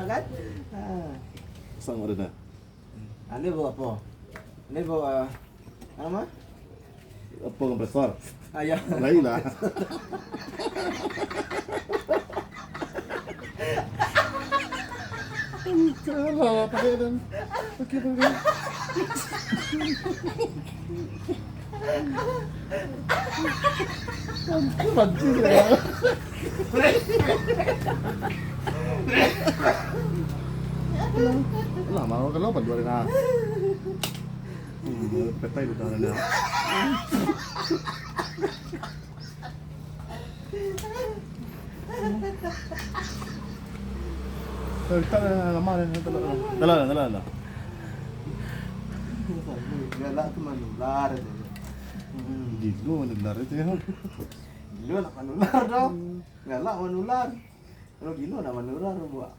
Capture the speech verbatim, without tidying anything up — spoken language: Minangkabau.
Kan? Ha. Pasang mak Dana. Ane bawa apa? Ane bawa apa nama? Apa kompresor? Ayah. Lain lah. Kalau pakai dan pakai pakai. Banci lah. Lah, mau kalau apa dua hari nah. Hmm, petai udah ada. Eh, tak ada lama dah, tak ada. Dah lah, dah lah, dah lah. Galak tu manular. Gilo manular itu ya. Gilo nak manular doh. Galak manular. Kalau gilo nak manular buat.